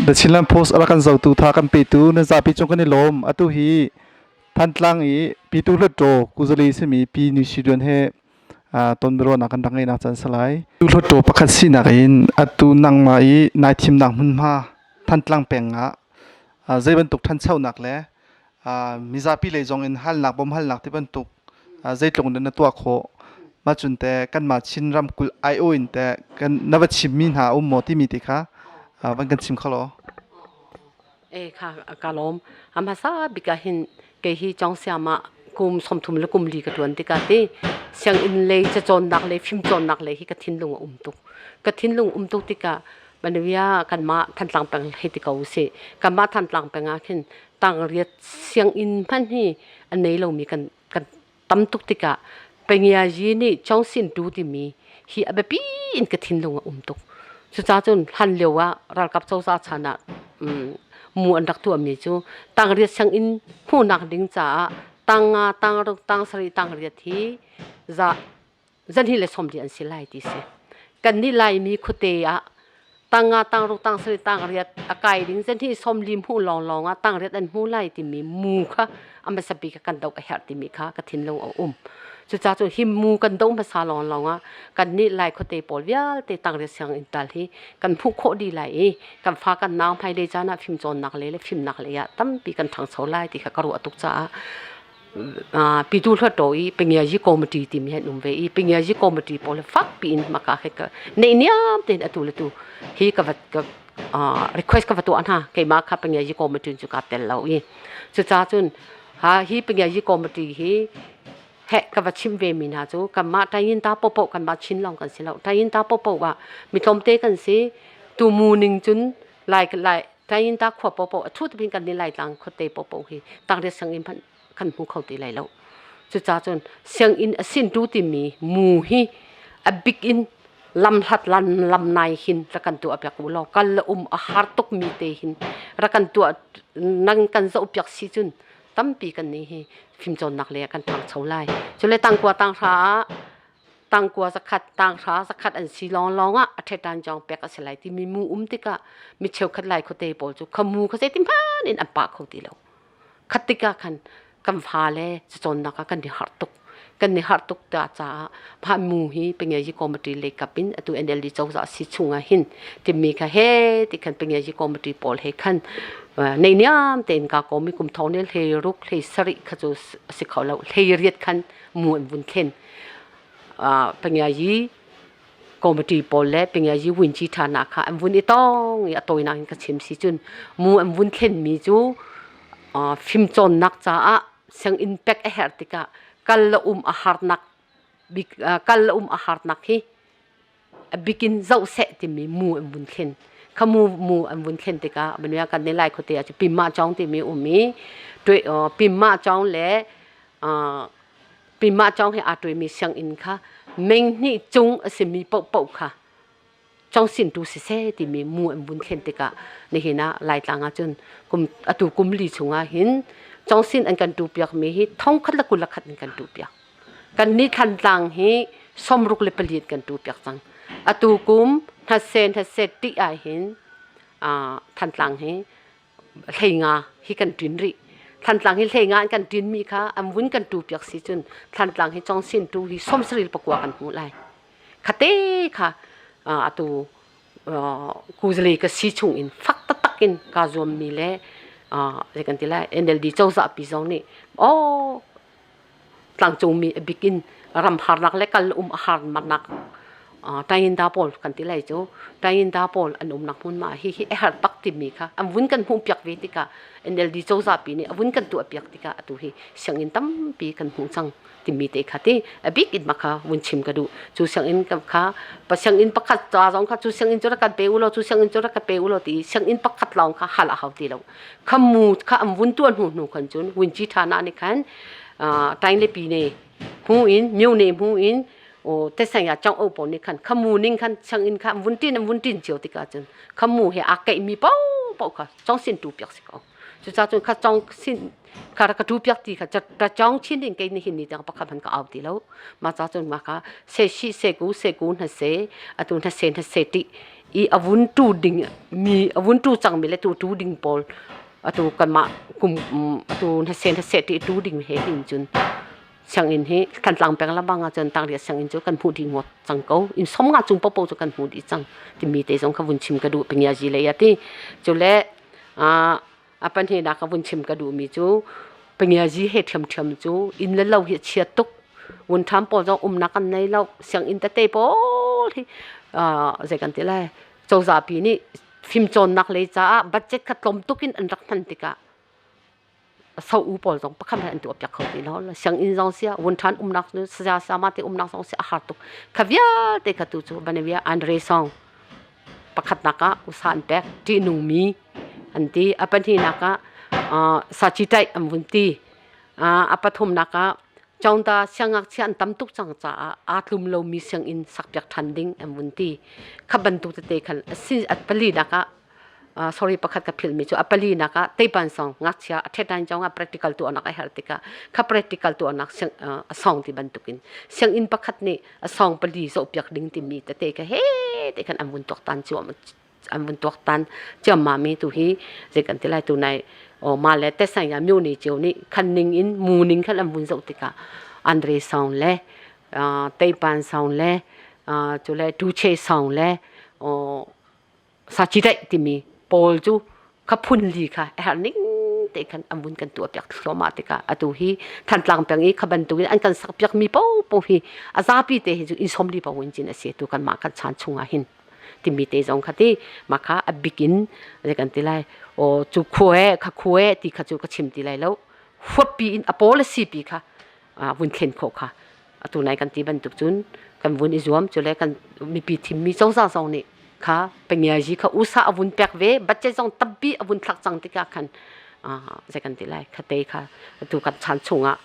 The Chinland Post a rak kan zotu tha kan petu na zapi cung kan i lawm. Atu hi Thantlang i Pitu Hluttaw Kuzali simi Pi Ni Si Duan he ton biaruahnak kan rak ngeihnak caan si lai. Tu Hluttaw pakhat sinak in atu nangmah i nai thimnak hmunhma Thantlang peng ah zei bantuk ṭhanchonak le mizapi lei zong in halnak bawmhalnak ti bantuk zeitluk in na tuah khawh mah cun teh kanmah Chin ramkulh aiawh in teh kan na va chimmi hna a um maw timi te kha van kan chim kho law. E kha ka lawm. A hmasa bik ah hin kei hi Cawngsiam ah kum 30 le kum li ka ṭuan tikah ti sianginn lei cacawnnak lei fimcawnnak lei hi ka thinlung a um tuk. Ka thinlung um tuk tikah Manuia kanmah Thantlang peng hei ti ko usih. Kanmah Thantlang peng ah khin tangriat sianginn hmanh hi a nei lomi kan kan tam tuk tikah Pengiazi nih Chongsin tu timi hi a biapi in ka thinlung a um tuk. Cucaah cun hlan lio ah ralkap cozah chan ah mu an rak tuahmi cu tangriat sianginn hmuhnak ding caah tang nga, tang ruk, tang sarih, tangriat hi za zanhi le sawmli an si lai ti si. Kannih Laimi khuate ah tang nga tang ruk tang sarih tang riat a kai ding zanhi sawmli hmuh lawnglawng ah tang riat an hmu lai timi mu kha a hmasa bik ah kan doh a herh timi kha ka thinlung a um. Cucaah cun hi mu kan doh hmasa lawnglawng ah kannih Lai khuate pawl vialte tang riat sianginn tal hi kan hmuh khawh dih lai i kan fa kan nau hmailei caan ah fimcawnnak lei le fimnak lei ah tampi kan ṭhangcho lai ti kha ka ruah tuk caah Pitu Hluttaw i Pengiazi Committee timi an um ve i Pengiazi Committee pawl hi fakpi in maka he ka neihniam tein atu le tu hi ka va ka request ka va tuah hna. Keimah kha Pengiazi Committee cu kaa tel lo i cucaah cun ha hi Pengiazi Committee hi he ka va chim ve mi hna cu kanmah Tayin ta popo kanmah Chin lawng kan si lo. Tayin ta popo ah mi tlawmte kan si. Tu mu ning cun lai lai Tayin ta khua popo a thu tupin kan ni lai tlang khuate popo hi tangre sianginn hmanh kan hmu kho ti lai lo. Cucaah cun sianginn a sin tu timi mu hi a bik in lam hlat lan lam nai hin rak kan tuah piak u law kal le um a har tuk mi te hin rak kan tuah nang kan zoh piak si cun tampi kan ni hi fimcawnnak le kan thangcho lai. Cule tangkua tanghra ah tangkua zakhat tanghra zakhat an si lawnglawng ah a ṭhetan jong pek a si lai timi mu um tikah mi cheukhat lai khuate pawl cu kha mu kha zeitin hmanh in an pah kho ti lo. Khat tikah khan kan fale cacawnnak ah kan i harh tuk. Kan i harh tuk ta caah mah mu hi Pengiazi committee lei kap in atu NLD cozah si chung ah hin timi kha he ti khan Pengiazi committee pawl he khan neiniam tein ka komi kum thong ne hlei ruk hlei sarih kha cu a si kho lo, hlei riat khan mu an vun thlen. Pengiazi committee pawl le Pengiazi winci ṭha nak kha an vun i tong i a tawinak in ka chim si cun mu an vun thlenmi cu fimcawnnak caah sianginn pek a herh tikah kal le um a harnak bik kal le um a harnak hi a bikin zoh seh timi mu an vun thlen. Kha mu mu an vun thlen tikah manuya kan ne lai khuate ah cu pimma chong timi um i pimma chong le pimma chong he aa tuimi sianginn kha meng hnih cung a simi paohpaoh kha chongsin tu siseh timi mu an vun thlen tikah nihin ah Laitlang ah cun kum atu kum li chungah hin chongsin an kan tu piak mi hi thongkhat le 21 in kan tu piak. Kan ni Thantlang hi 64 kan tu piak cang. Atu kum hnase hnase ti ah hin Thantlang hi 15 hi kan ṭin rih. Thantlang hi 15 an kan ṭin mi kha an vun kan tu piak si cun Thantlang hi chongsin tu hi 79 kan hmuh lai. Khate kha atu kuzale ka si chung in fak taktak in kaa zuam mi le zei kan ti lai, NLD cozah pi zong nih oh tlangcungmi a bik in ram harnak le kal um a harnak Tayinda pawl kan ti lai cu Tayinda pawl an umnak hmun ma hi hi a har tak timi kha an vun kan hmuh piak ve tikah NLD cozah pi nih a vun kan tuah piak tikah atu hi sianginn tampi kan hmuh cang timi te kha ti a bik in makha vun chim ka duh. Cu sianginn kha pa sianginn pakhat ca zong kha cu sianginn cu rak kan pe u law, cu sianginn cu rak ka pe u law ti sianginn pakhat lawng kha hal a hau ti lo. Kha mu kha an vun tuah hnu hnu khan cun wunci tha na nih khan tain le pi ne hmu in myo ne hmu in o te sang ya chong o pawl nih khan kha mu ning khan sianginn kha an vun tin an vun tin cio tikah cun kha mu he aa keih mi paohpaoh kha chong sin tu piak si ko. Cucaah cun kha chong sin kha ka tu piak ti kha ta chong chin ding kei ni hin ni tang pakhat han ka au ti lo. Ma cha cun ma kha se shi se ku se ku na se atu na se na se ti. I a vun tu ding mi a vun tu cangmi le tu tu ding pawl atu kanmah kum atu hnaseh hnaseh ti tu ding he hin cun sianginn hi Thantlang peng lambang ah cun tangriat sianginn cu kan hmuh dih ngawt cang ko. Inn 50 cung popo cu kan hmuh dih cang timi te zong kha vun chim ka duh pingiazi lei ah ti. Cule a pahnihnak ka vun chim ka duhmi cu pingiazi he ṭhiamṭhiam cu inn le lo hi a chia tuk. Vun ṭham pawl zong umnak kan nei lo. Sianginn tete pawl hi zei kan ti lai cozah pi nih fimcawnnak lei caah budget kha tlawm tuk in an rak hman tikah so u pawl zong pakhat hmanh an tuah piak kho ti lo. Sianginn zong sia vun ṭhan umnak saya sama te umnak zong si a har tuk. Kha vialte kha tu cu banavia Andre Song pakhatnak ah usa an pek ṭihnungmi an ti. A pahnihnak ah saci ṭaih an vun ti. A pathumnak ah Chaungta siangngakchia an tam tuk cang caah aa tlum lomi sianginn sakpiak ṭhan ding an vun ti. Kha bantuk tete khan a si a palinak ah sorry pakhat ka philhmi cu a palinak ah teipan song ngakchia a ṭhetan zong ah practical tuahnak a herh tikah kha practical tuahnak a song ti bantukin sianginn pakhat nih a song pali zohpiak ding timi tete kha he te khan an vun tuaktan cuahmah an vun tuaktan ciammam tu hi zei kan ti lai tu nai o ma le te sai ya myo ni chiu nih khan ning in mu ning khan an vun zoh tikah Andre Song le Teipan Song le cu le Tu Che Song le Sachi Daih timi pawl cu kha phun li kha a herh ning te khan an vun kan tuah piak thluahmah tikah atu hi Thantlang peng i kha bantukin an kan sak piak mi paohpaoh hi a zapi te hi cu inn 40 paoh in cin a si tu kan mah kan chan chungah hin timi te zong kha ti mah kha a bik in zei kan ti lai o cu khue kha khue ti kha cu ka chim ti lai lo huappi in a policy pi kha vun thlen khawh kha atu nai kan ti bantuk cun kan vun i zuam cule kan mipi thimmi cozah zong nih kha pengiaji kha usa a vun pek ve budget zong tampi a vun thlak cang tikah khan zei kan ti lai khate kha atu kan chan chungah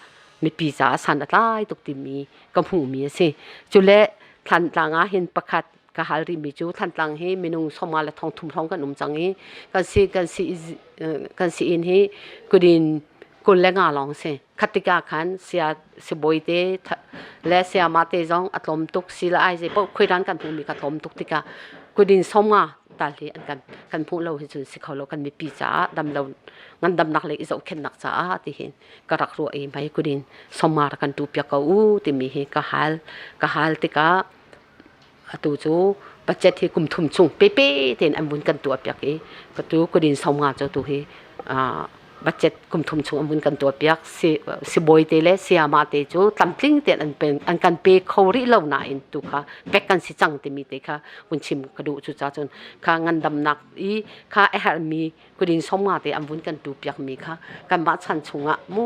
mipi caah san a tlai tuk timi ka hmuhmi a si cule Thantlang ah hin pakhat ka hal rihmi cu Thantlang hi minung 50 le 30 hrawng kan um cang i kan si kan si kan si inn hi kudin 25 lawng si. Khat tikah khan sia sibawi te le sayama te zong a tlawm tuk si la ai zei paoh khuiran kan hmuhmi kha tlawm tuk tikah kudin 50 tal hi an kan kan hmuh lo hi cun si kho lo kan mipi caah dam lo ngandamnak le i zohkhenhnak caah ti hin ka rak ruah i mei kudin somar kan tu piak ko u timi hi ka hal ka hal tikah atu cu budget hi kum thum chung pepe tein an vun kan tuah piak i ka tu kudin somnga cu tu hi budget kum thum chung an vun kan tuah piak si sibawi te le sayama te cu tlamtling tein an pen an kan pe kho rih lo nain tu kha pek kan si cang timi te kha vun chim ka duh cu ca cun kha ngandamnak i kha a herhmi kudin 50 te an vun kan tu piak mi kha kanmah chan chungah mu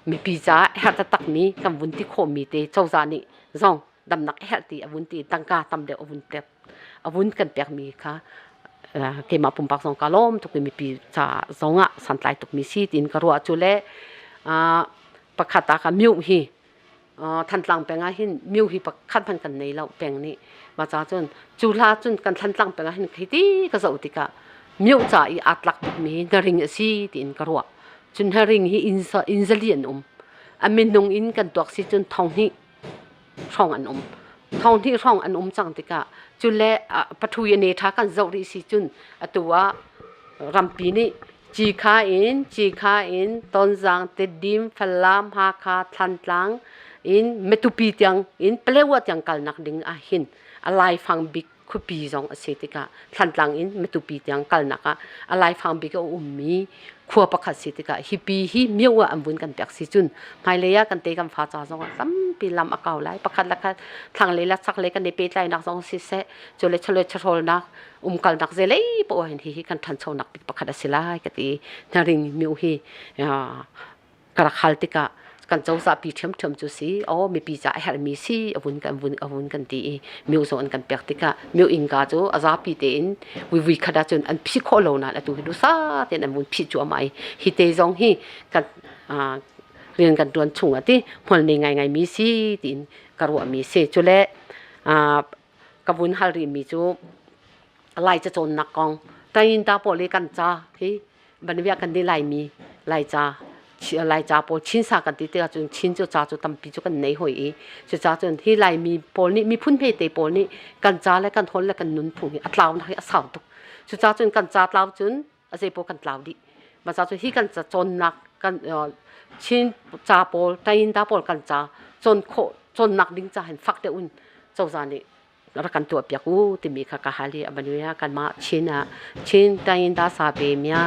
mipi caah herh taktak mi kan vun ti khawh mi te cozah nih zong damnak herh ti a vun ti tangka tam deuh a vun pek a vun kan pek mi kha keimah pumpak zong ka lawm tuk i mipi ca zong ah santlai tuk mi si tiin ka ruah cu le pakhat ah ka miu hi Thantlang peng ah hin miu hi pakhat hmanh kan nei lo peng nih ma ca cun cu hla cun kan Thantlang peng ah hin khi ti ka zoh tikah miu ca i aa tlak bikmi hi hnaring a si tiin ka ruah cun hnaring hi inn zali an um a minung in kan tuak si cun 2000 hrawng an um 2000 hrawng an um cang tikah cule pathui ane tha kan zoh rih si cun atu ah rampi nih Cikha in, Cikha in, Tonzang, Tedim, Falam, Hakha, Thantlang in Matupi tiang in Palewa tiang kalnak ding ah hin a laifang bik khuapi zong a si tikah Thantlang in Matupi tiang kalnak ah a laifang bik a ummi khua pakhat si tikah hipi hi myo ah an vun kan pek si cun hmailei ah kan te kan fa ca zong ah tampi lam a kau lai pakhat le khat thlanglei le chaklei kan i pehtlainak zong siseh cule chawleh chawhrawlnak umkalnak zelei poah hin hihi kan ṭhanchonak bik pakhat a si lai ka ti. Hnaring miu hi ka rak hal tikah kan cozah pi ṭhiamṭhiam cu si aw mipi ca a herhmi si a vun kan vun a vun kan ti i miu zong an kan pek tikah miu innka cu a zapi tein vui khat ahcun an phih khawh lo nain atu hi dusa tein an vun phih cuahmah i hi te zong hi kan rian kan ṭuan chung ah ti hmual nei ngaingai mi si tiin ka ruahmi si cule ka vun hal rihmi cu Lai cacawnnak kong Tayinta pawl i kan ca hi banvia kan ni Laimi Laica Laica pawl Chin sa kan ti tikah cun Chin cu ca cu tampi cu kan nei hoi i cucaah cun hi Laimi pawl nih miphun hmete pawl nih kan ca le kan holh le kan nunphung hi a tlaunak hi a sau tuk. Cucaah cun kan ca tlau cun a zei pawl kan tlau dih. Mah ca cu hi kan ca cawnnak kan Chin ca pawl Tayinda pawl kan ca cawn khawh cawnnak ding ca hin fak deuh in cozah nih rak kan tuah piak u timi kha ka hal i a van ah kanmah Chin ah Chin Tayinda sa pe mia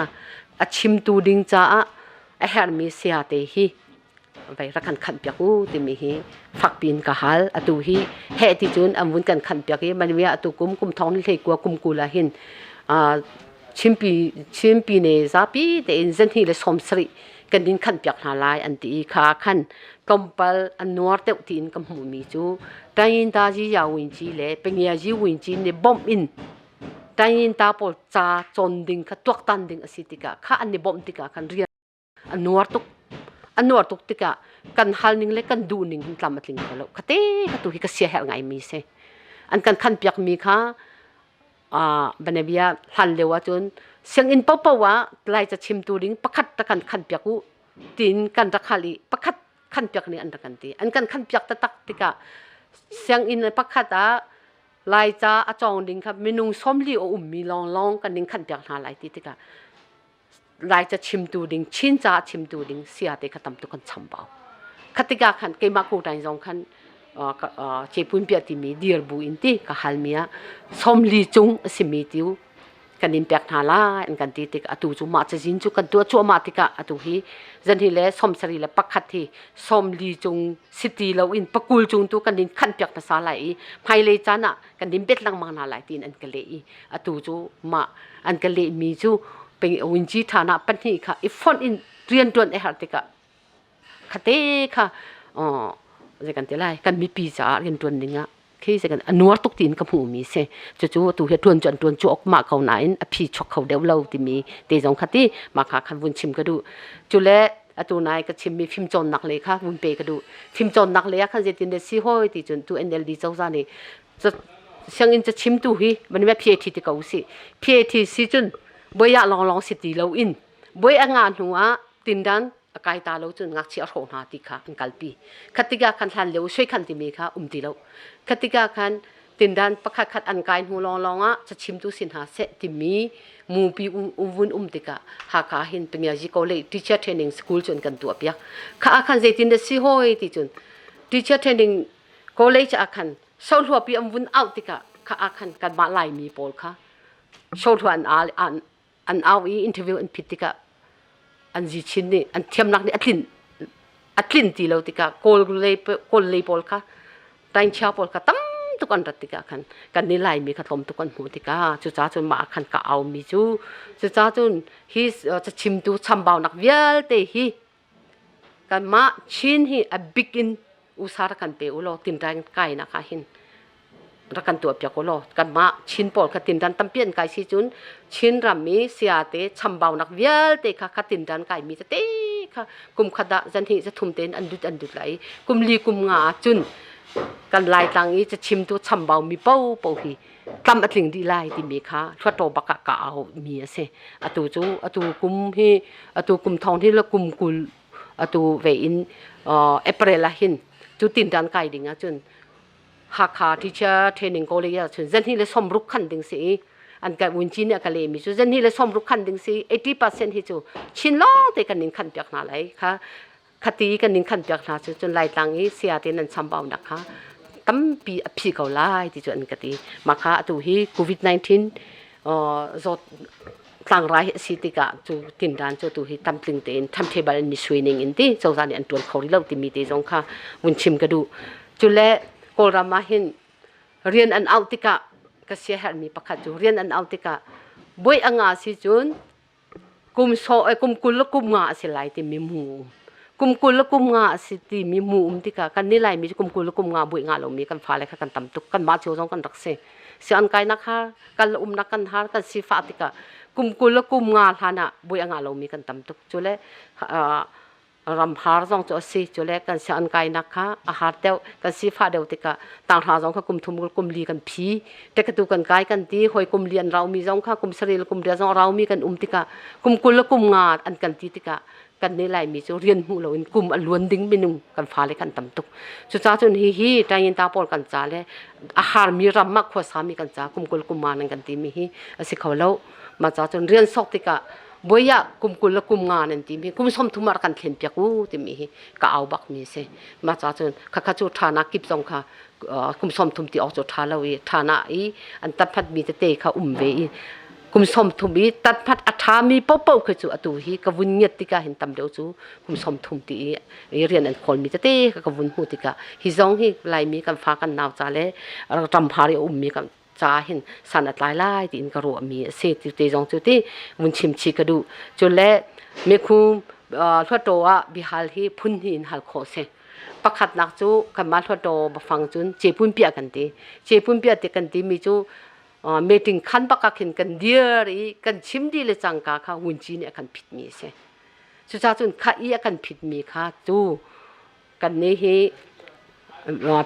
a chimtu ding caah a herhmi saya te hi vai rak kan khanh piak u timi hi fakpi in ka hal. Atu hi heh ti cun an vun kan khanh piak i manmia atu kum kum thong hlei kua kum kul ah hin Chimpi Chimpi ne zapi tein zanhnih le 70 kan in khanh piak hna lai an ti i kha khan tlawmpal an nuar deuh tiin ka hmuhmi cu Tayinta Ji Ya Win Ci le Pengia Ji Win Ci nih bawmh in Tayinta pawl ca cawn ding kha tuaktan ding a si tikah kha an i bawmh tikah khan rian a nuar tuk. A nuar tuk tikah kan hal ning le kan duh ning hin tlam a tling kho lo. Khate ka tu hi ka sia herh ngaimi si. An kan khan piak mi kha banabia hlan lio ahcun sianginn paohpaoh ah Lai ca chimtu ding pakhat ta kan khan piak u tiin kan rak hal i pakhat khan piak nih an rak kan ti. An kan khan piak taktak tikah sianginn pakhat ah Laica a cawng ding kha minung 40 a ummi lawnglawng kan ning khan piak hna lai ti tikah Laica chimtu ding, Chin ca chimtu ding sia te kha tam tuk kan chambau. Khatika khan keimah ko tain zong khan cepun pia timi dir bu in ti ka hal mi ah 40 cung a simi tiu kan in pek hna lai an kan ti tik atu cu mah cazin cu kan tuah cuahmah tikah atu hi zan hi le 71 hi 40 cung si ti lo in pakul cung tu kan in khanh piak hmasa lai i hmailei caan ah kan in bet lengmang hna lai tiin an ka leh i atu cu mah an ka lehmi cu winci ṭha pahnih kha i fonh in rianṭuan a herh tikah khate kha zei kan ti lai kan mipi caah rianṭuan ding ah khi zei kan a nuar tuk tiin ka hmuhmi si. Cucu atu hi ṭuan cu an ṭuan cu mah ko nain a phi chuak kho deuh lo timi te zong kha ti mah kha khan vun chim ka duh. Cule atu nai ka chimmi fimcawnnak lei kha vun pe ka duh. Fimcawnnak lei ah khan zeitin dah si hoi ti cun tu NLD cozah nih sianginn cachimtu hi van PAT ti ko usih. PAT si cun buai ah lawnglawng si ti loin buai a ngah hnu ah tindan a kai ta lo cun ngakchia a hrawh hna ti kha an kalpi. Khat tikah khan hlan lio sui khan timi kha um ti lo. Khat tikah khan tindan pakhat khat an kai hnu lawnglawng ah cachimtu sin hna seh timi mupi vun um tikah Hakha hin Pingiazi College teacher training school cun kan tuah piak. Kha ah khan zeitin dah si hoi ti cun teacher training college ah khan sohluapi an vun auh tikah kha ah khan kanmah Laimi pawl kha sohlua an an an au i interview an phit tikah an zi chin nih an thiamnak nih a tlin a tlin ti lo tikah kawl lei kawl lei pawl kha taingchia pawl kha tam tuk an rat tikah khan kan ni Laimi kha tlawm tuk an hmuh tikah cucaah cun mah khan ka au mi cu cucaah cun hi cachimtu chambaunak vialte hi Kanmah Chin hi a bik in usa rak kan pe u law tinṭan kainak ah hin rak kan tuahpiak u law kanmah Chin pawl kha tinṭan tampi an kai si cun Chin ram i sayate chambaunak vialte kha kha tinṭan kaimi tete kha kum khat ah zanhnih zathum tein an dut an dut lai i kum li kum nga ah cun kan Laitlang i cachimtu chambaumi paohpaoh hi tlam a tling dih lai timi kha hluattaw bak ah ka au mi a si. Atu cu atu kum hi atu kum thong hi le kum 20 atu ve in April ah hin cu tinṭan kai ding ahcun Hakha Teacher Training College ah cun zanhnih le 60 khan ding si i an ka vunci nih a ka lehmi cu zanhnih le 60 khan ding si 80% hi cu Chin lawng te kan in khan piak hna lai kha Khati kan ning khan piak hna cu cun Laitlang i saya te nan chambaunak kha tampi a phi ko lai ti cu an ka ti. Mah kha atu hi COVID-19 zawt tlangrai a si tikah cu tindan cu atu hi tamtling tein timetable an i sui ning in ti cozah nih an tuan kho rih lo timi te zong kha vun chim ka duh. Cule Kawlram ah hin rian an auh tikah ka siaherhmi pakhat cu rian an auh tikah buai a nga si cun Kum saw kum 20 le kum nga a si lai timi mu um. Kum 20 le kum nga a si timi mu um tikah kan nih Laimi cu kum 20 le kum nga buih ngah lomi kan fale kha kan tam tuk. Kanmah cio zong kan rak si. Sianginn kainak har, kan le umnak kan har, kan sifah tikah kum 20 le kum nga hlan ah buih a ngah lomi kan tam tuk. Cule ramhar zong cu a si. Cule kan sianginn kainak kha a har deuh, kan sifah deuh tikah tanghra zong kha kum thum kum li kan phi. Tekatu kan kai kan ti, hawi kum li an raumi zong kha kum sarih le kum riat zong a raumi kan um tikah kum 20 le kum nga an kan ti tikah Kan nih Laimi cu rian hmuh loin kum a luan ding minung kan fale kan tam tuk. Cucaah cun hihi Tainginta pawl kan ca le a harmi ram ah khuasami kan ca kum 20 kum nga nan kan timi hi a si kho lo. Mah ca cun rian sok tikah buai ah kum 20 le kum nga nan timi kum 30 ah kan thlen piak u timi hi ka au bak mi si. Mah ca cun khakha cu ṭhanak kip zong kha kum 30 ti awk cu ṭha lo i ṭhanak i an tatphat mi tete kha um ve i kum 30 i tatphat a ṭhami paohpaoh khi cu atu hi ka vun ngiat tikah hin tam deuh cu kum 30 ti i rian an khawl mi tete kha ka vun hmuh tikah hi zong hi Laimi kan fa kan nau ca le ramhar i a ummi kan ca hin san a tlai lai tiin ka ruahmi a si. Ti te zong cu ti vun chim chih ka duh. Cu le mekhu hluataw ah bihal hi phun hnih in hal khawh si. Pakhatnak cu kanmah hluataw bafang cun cepun piah kan ti. Cepun piah ti kan timi cu meeting khan bak ah khin kan dir i kan chim dih le cangka kha ngunci nih a kan phitmi a si. Cucaah cun kha i a kan phitmi kha cu kannih hi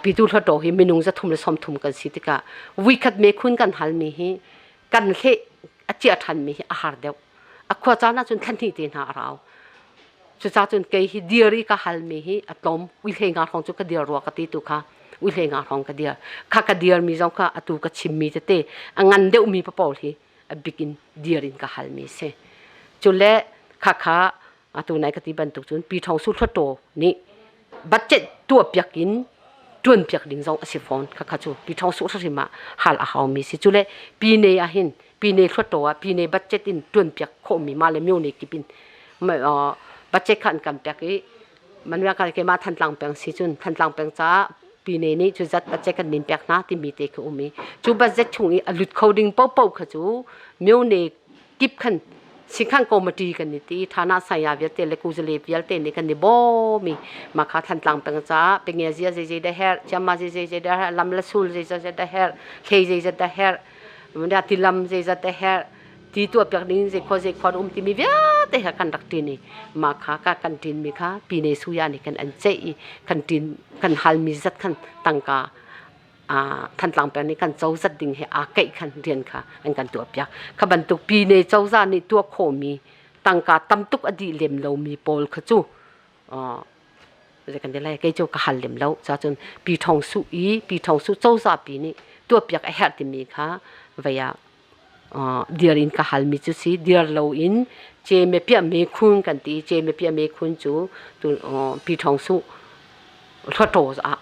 Pitu Hluttaw hi minung 330 kan si tikah vuikhat mekhun kan halmi hi kan hleh a ciah ṭhanmi hi a har deuh. A khua caan ahcun thla hnih te hna a rau. Cucaah cun kei hi dir i ka halmi hi a tlawm. Uihlei nga hrawng cu ka dir rua ka ti tu kha uihlei nga hrawng ka dir. Kha ka dirmi zong kha atu ka chimmi tete a ngan deuhmi papawl hi a bik in dir in ka halmi a si. Cule khakha atu nai ka ti bantuk cun Pi Thawng Su Hluttaw nih budget tuahpiak in ṭuanpiak ding zong a si fawn. Khakha cu Pi Thawng Su hrim ah hal a haumi si. Cule Pyine ah hin Pyine Hluttaw ah Pyine budget in ṭuanpiak khawhmi mah le myone kip in budget kha an kan pek i manwa ka keimah Thantlang peng si cun Thantlang peng caah Pyine nih cu zat budget kan nin pek hna timi te khi um i cu budget chung i a lut kho ding paohpaoh kha cu myone kip khan singkhan committee kan i ti thana saya vialte le kuzale vialte nih kan i bawm i makha Thantlang peng caah penge zia zei zei da her chiama zei zei da her lam la sul zei zei da her thlei zei zei da her tilam zei zat da her ti tuah piak ding zei khua zei khua um timi vialte ha kan rak tin i ma kha ka kan tin mi kha pine suya nih kan an ceih i kan tin kan hal mi zat khan tangka Thantlang peng nih kan cozat ding he aa keih khan rian kha an kan tuahpiak. Kha bantuk pine cozah nih tuah khawhmi tangka tam tuk a dih lem lomi pawl kha cu zei kan ti lai kei cu ka hal lem lo. Cacun Pi Thong Su i Pi Thong Su cozah pi nih tuahpiak a herh timi kha vei ah dir in ka halmi cu si dir loin ceme piah me khun kan ti ceme piah me khun cu Pi Thong Su hluataw ah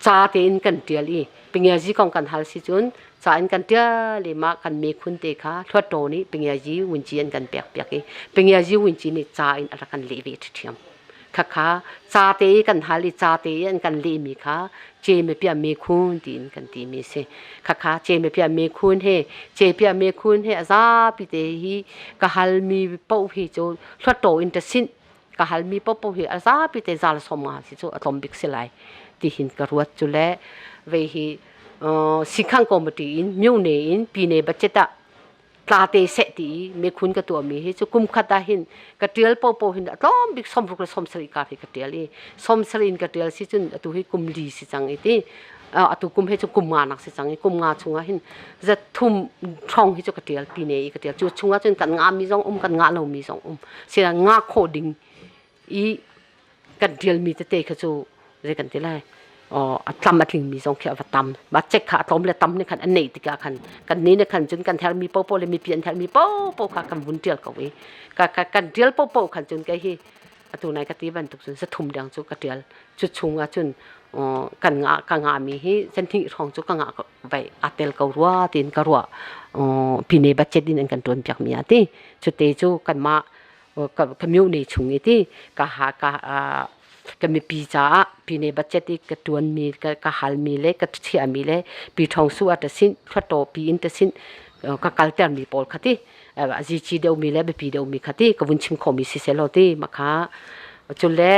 ca tein kan ṭial i pingiazi kong kan hal si cun ca in kan ṭial i mah kan miphun te kha Hluattaw nih pingiazi vunci an kan pekpiak i pingiazi vunci nih ca in a rak kan leh ve ṭhiṭhiam. Khakha ca te i kan hal i ca te i an kan lehmi kha cemepia mekhun tiin kan timi si. Khakha cemepia mekhun he cepia mekhun he a zapi te hi ka halmi paoh hi cu Hluattaw in ṭasinh ka halmi popo hi a zapi te zal 50 si cu a tlawm bik si lai ti hin ka ruat cu le vei hi sikhang committee in myone in pine budget ah tla te seh ti i mekhun ka tuahmi hi cu kum khat ah hin ka tial popo hin a tlawm bik 60 le 70 kar hi ka tial i 70 in ka tial si cun atu hi kum li si cang i ti atu kum he cu kum nga nak si cang i kum nga chungah hin zat thum ṭhong hi cu ka ṭial pine i ka ṭial cu chungah cun kan ngah mi zong um kan ngah lomi zong um sila ngah khawh ding i kan ṭial mi tete kha cu zei kan ti lai a tlam a tling mi zong khi a va tam ma cek kha a tlawm le tam nih khan an neih tikah khan kan ni nih khan cun kan herh mi popo le mipi an herh mi popo kha kan vun ṭial ko i kan ṭial popo khan cun kei hi atu nai ka ti bantuk cun zathum dang cu ka ṭial cu chung ah cun kan ngah ka ngahmi hi zanhnih hrawng cu ka ngah vai aa tel ko rua tiin ka ruah pine budget in an kan ṭuan piak mi a ti cute cu kanmah ka myone chung i ti ka ha ka ka mipi caah pine budget i ka ṭuanmi ka halmi le ka chiahmi le pi ṭhong su a ta sin thluattaw pi in ta sin ka kalter mi pawl kha ti a zici deuhmi le biapi deuhmi kha ti ka vun chim khawhmi si selaw ti makha cule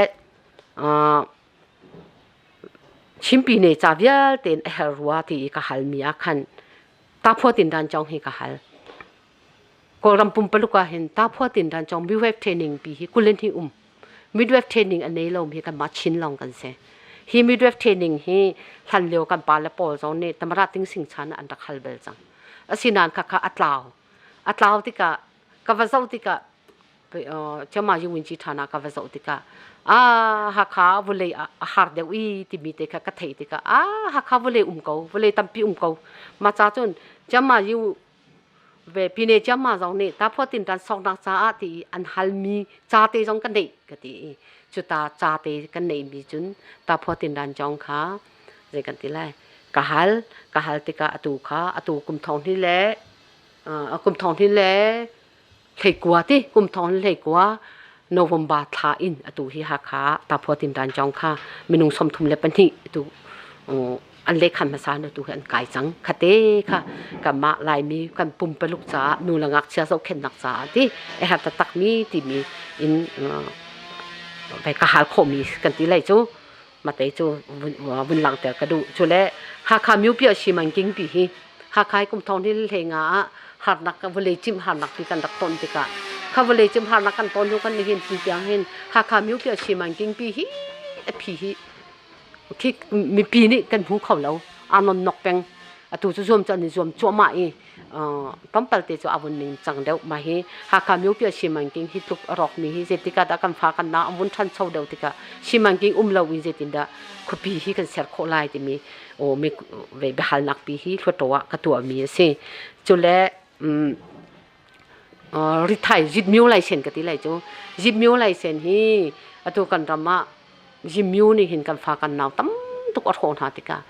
Chimpi ne ca vialte in a herh rua ti i ka halmi ah khan taphua tindan cawng hi ka hal. Kawlram pumpaluk ah hin taphua tindan cawng midwife training pi hi kulen hi um. Midwife training a nei lomi hi kanmah Chin lawng kan si. Hi midwife training hi hlan lio kan pa le pawl zong nih Tamara Tingsing chan ah an rak hal bal cang. Asinain khakha a tlau. A tlau tikah ka va zoh tikah. Chama Yunwinci ṭhana ka va zoh tikah a Hakha vawlei a har deuh i timi te kha ka theih tikah a Hakha vawlei um ko vawlei tampi um ko ma ca cun Chama Yu ve pine Chama zong nih ta phuat tin tan soknak caah ti an halmi ca te zong ka neih ka ti i cuta ca te kan neih mi cun ta phuat tin dan zong kha zei kan ti lai ka hal ka hal tikah atu kha atu kum thong hi le kum thong hi le hleikua ti kum thong hleikua November thla in atu hi Hakha Taphua Tindan Jong kha minung 32 atu an lekhan hmasa na tu hi an kai cang khate kha kanmah Laimi kan pumpaluk caah nu le ngakchia zohkhenhnak caah ti a herh taktak mi timi in ve ka hal khawhmi kan ti lai cu mate cu vun langhter ka duh cu le Hakha Myopia Simangking pi hi Hakha kum thong ni hle nga ah harnak vawlei cim harnak ti kan rak ton tikah kha vawlei cim harnak kan ton hnu kan nihin ti tiang hin Hakha Myopia Simangking pi hi a phi hi khi mipi nih kan hmu kho lo anon nok peng atu cu zuam cu an i zuam cuahmah i pampal te cu a vun ning cang deuh mah hi Hakha Myopia Simangking hi tluk a rawk mi hi zeitikah dah kan fa kan na an vun ṭhancho deuh tikah Simangking um lo in zeitindah khuapi hi kan ser khawh lai timi o mi ve biahalnak pi hi hluataw ah ka tuah mi a si cule rithai zitmyo laisen ka ti lai cu zitmyo laisen hi atu kan ram ah zimyo nih hin kan fa kan nau tam tuk a hrawh hna tikah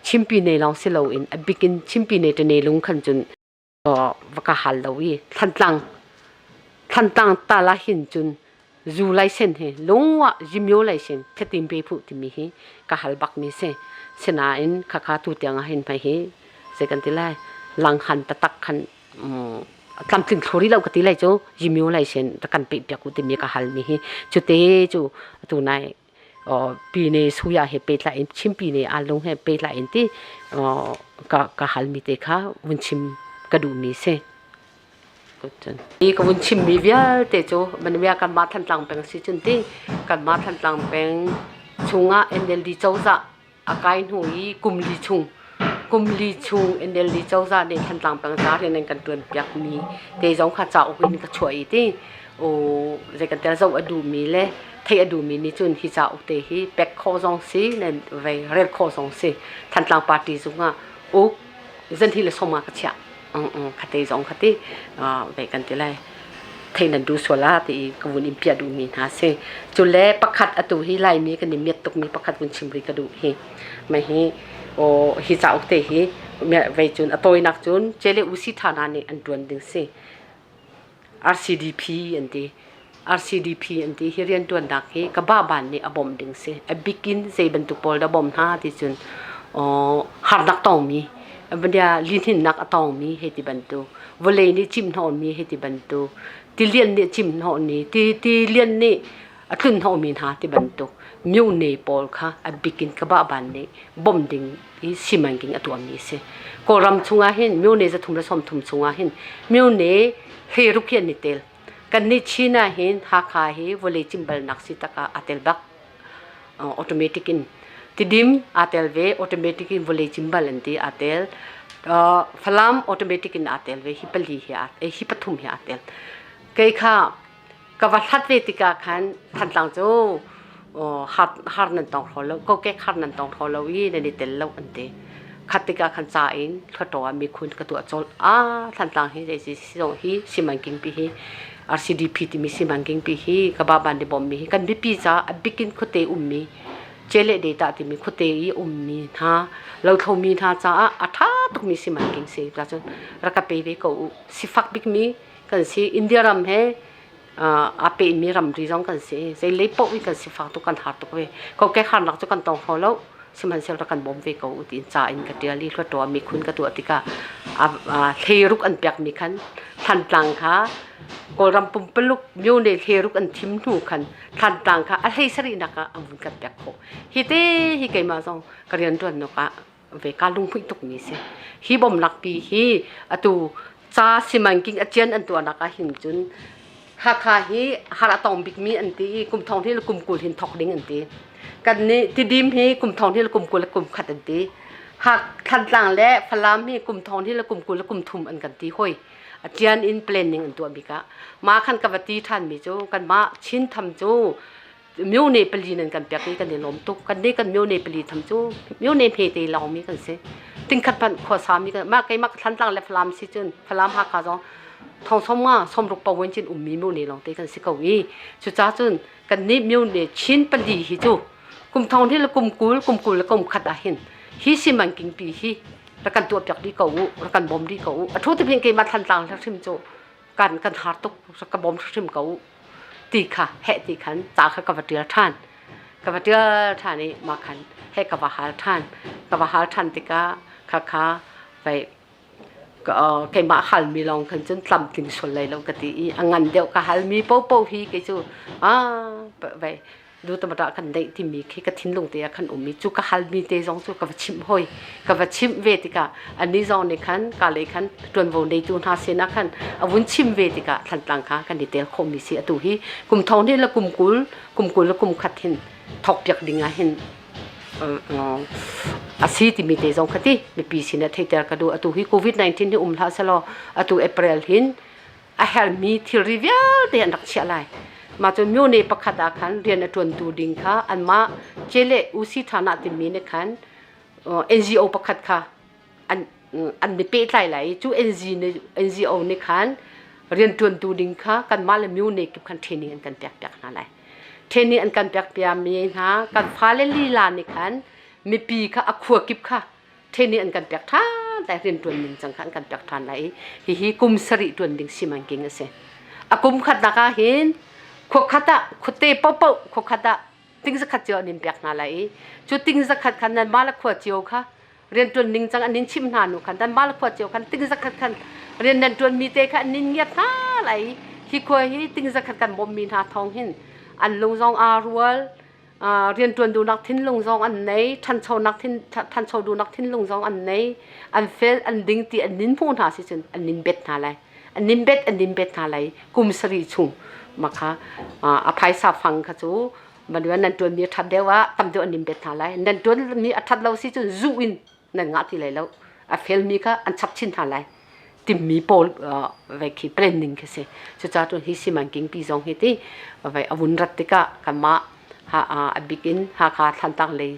chimpi ne lawng si loin a bikin chimpi ne tene lung khan cun va ka hal lo i thlantlang thlantlang tala hin cun zu laisen hi lungwa zimyo laisen thetin pe phu timi hi ka hal bak mi si sinain khakha tu tiang ah hin hmai hi zei kan ti lai langhan tatak khan tlamtling thlori lo ka ti lai cu zimyo laisen ta kan pe piak u timi ka hal mi hi cute cu tu nai pine suya he pehtlai in chimpi ne alung he pehtlai in ti ka ka hal mi te kha vun chim ka duh mi si i ka vun chim mi vialte cu manmia kan mah Thantlang peng si cun ti kan mah Thantlang peng chungah NLD cozah a kai hnu i kum li chung kum li chung NLD cozah nih Thantlang peng ca rian an kan tuan piak mi te zong kha cauk in ka chuah i ti o zei kan tel zoh a duh mi le theih a duh mi nih cun hi cauk te hi pek khawh zong si nen vei rel khawh zong si Thantlang party zung ah uk zan hi le soma ka chiah khate zong khati vei kan ti lai thei nan duh sual ah ti ka vun in piah duh mi hna si cu le pakhat atu hi laimi kan i miat tuk mi pakhat vun chim ri ka duh hi mai hi o hi cauk te hi vei cun a tawinak cun chele usi thana nih an tuan ding si RCDP an ti RCDP an ti hi rian tuannak hi ka ba ban nih a bawmh ding si a bikin zei bantuk pawl dah bawm hna ti cun harnak tongmi lihninnak a tongmi hei ti bantuk vawlei nih cim hnawhmi hei ti bantuk tilian nih cim hnawhmi ti tilian nih a tlun hnawhmi hna ti bantuk myone pawl kha a bikin ka ba ban nih bawmh ding i simanking a tuahmi a si Kawlram chungah hin myone 330 chungah hin myone hleiruk hi an i tel Kannih Chin ah hin Hakha hi vawlei cimbalnak si tak ah aa tel bak. Automatic in Tidim aa tel ve, automatic in vawlei cimbal an ti aa tel. Falam automatic in aa tel ve. Hi pali hi aa hi pathum hi aa tel. Kei kha ka va hlat ve tikah khan Thantlang cu har har nan tong hraw lo kokek har nan tong hraw lo i nan i tel lo an ti khat tikah khan ca in thluaṭaw ah mikhun ka tuah colh a Thantlang hi zei si zong hi simanking pi hi RCDP timi simanking pi hi ka ba ban ni bom mi hi kan mipi ca a bikin khuate ummi chele data timi khuate i ummi hna lothlo mi hna caah a ṭha tukmi simanking si ta cun rak ka pe ve ko u sifak bikmi kan si India ram he aa pehmi ramri zong kan si zei lei paoh in kan sifak tuk kan har tuk ve kokek harnak cu kan tong kho lo sihmanhsehlaw rak kan bawm ve ko u tiin ca in ka ṭial i hluattaw mikhun ka tuah tikah hleiruk an pekmi khan Thantlang kha Kawlram pumpaluk myone hleiruk an thim hnu khan Thantlang kha a hlei sarihnak ah an vun kan pek khawh hi te hi keimah zong ka rianṭuannak ah ve ka lunghmuih tukmi si hi bawmnak pi hi atu ca simanking a cian an tuahnak ah hin cun Hakha hi har a tong bikmi an ti i kum thong hi le kum 20 hin thok ding an ti kan nih Tidim hi kum thong hi le kum 20 le kum khat an ti Hak Thantlang le Falam hi kum thong hi le kum 20 le kum thum an kan ti hoi. A tian in planning an tuah bik ah mah khan ka va ti ṭhan mi cu kanmah Chin tham cu myone pali nan kan pek i kan i lawm tuk. Kan nih kan myone pali tham cu myone hmete lawng mi kan si. Tingkhat hmanh khuasa mi kan mah keimah Thantlang le Falam si cun Falam Hakha zong thong som nga 60 pawen cin ummi myone lawng te kan si ko i cucaah cun kan nih myone Chin pali hi cu kum thong hi le kum 20 kum 20 le kum khat ah hin hi simanking pi hi rak kan tuah piak dih ko u, rak kan bawm dih ko u. A thu te phin keimah Thantlang hrim cu kan har tuk, rak ka bawm hrim ko u ti kha heh ti khan ca kha ka va ṭial ṭhan. Ka va ṭial ṭhan i mah khan heh ka va hal ṭhan. Ka va hal ṭhan tikah khakha vei keimah halmi lawng khan cun tlamtling sual lai lo ka ti i a ngan deuh ka halmi paohpaoh hi kei cu vei dutamata kan deih timi khi ka thinlung te ah khan um i cu ka halmi te zong cu ka va chimh hoi. Ka va chimh ve tikah annih zong nih khan ka lei khan ṭuanvo neitu hna sinah khan a vun chim ve tikah Thlantlang kha kan i tel khawhmi si. Atu hi kum thong hnih le kum 20, kum 20 le kum khat hin thawk piak ding ah hin a si timi te zong kha ti mipi sinah theihter ka duh. Atu hi COVID-19 hi um hlah selaw atu April hin a herhmi thilri vialte an rak chiah lai. Mah cu myone pakhat ah khan rian a ṭuantu ding kha anmah Cele UC Thana timi nih khan NGO pakhat kha an i pehtlai lai i cu NGO nih khan rianṭuantu ding kha kanmah le myone kip khan training an kan pekpiak hna lai. Training an kan pekpiakmi hna kan fale lila nih khan mipi kha a khua kip kha training an kan pek ṭhan lai, rianṭuan ning cang kha an kan pek ṭhan lai i hihi kum sarih ṭuan ding simanking a si. A kum khatnak ah hin khuakhat ah khuate paohpaoh khuakhat ah ting zakhat cio an in pek hna lai i cu ting zakhat khan nan mah le khua cio kha rianṭuan ning cang an in chimh hna nu khan nan mah le khua cio khan ting zakhat khan rian nan ṭuan mi te kha an in ngiat hna lai i hi khua hi ting zakhat kan bawmmi hna thawng hin an lung zong aa rual, rianṭuan duhnak thinlung zong an nei, ṭhancho duhnak thinlung zong an nei, an fel, an ding ti an nin hmuh hna si cun an nin bet hna lai. An nin bet, an nin bet hna lai. Kum sarih chung makha a phaisa fang kha cu manuan nan ṭuanmi a ṭhat deuh ah tam deuh an nin bet hna lai. Nan ṭuanmi a ṭhat lo si cun zuh in nan ngah ti lai lo. A felmi kha an chap chin hna lai. Timmi pawl vai khi planning khi si. Cucaah cun hi simanking pi zong hi ti vai a vun rat tikah kanmah a bik in Hakha Thlantlang lei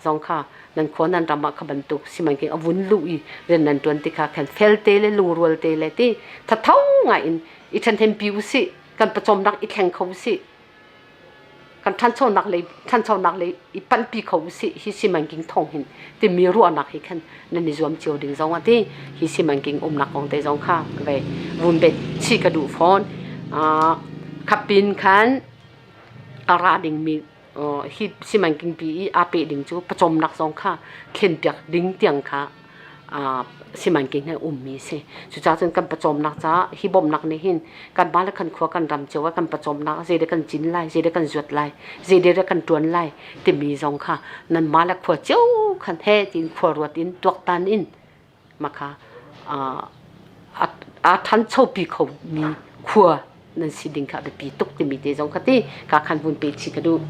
zong kha nan khua nan ram ah kha bantuk simanking a vun luh i rian nan ṭuan tikha khan felte le lungrual te le ti thatho ngai in i ṭhenhem pi usih, kan pawcawmnak i thleng kho usih, kan ṭhanchonak lei i panhpi kho usih. Hi simanking thawng hin timi ruahnak hi khan nan i zuam cio ding zong a ti. Hi simanking umnak kong te zong kha ve vun bet chi ka duh fawn. Khapin khan a ra dingmi hi simanking pi i aa peh ding cu pawcawmnak zong kha thlenpiak ding tiang kha simanking he ummi si. Cucaah cun kan pawcawmnak caah hi bawmhnak nih hin kanmah le kan khua kan ram cio ah kan pawcawmnak zeidah kan cin lai, zeidah kan zuat lai, zeidah kan ṭuan lai timi zong kha nanmah le khua cio khan he tiin khua ruat in tuaktan in makha aa ṭhanchopi khomi khua nan si ding kha a biapi tuk timi te zong kha ti ka khan vun pe chih ka duh.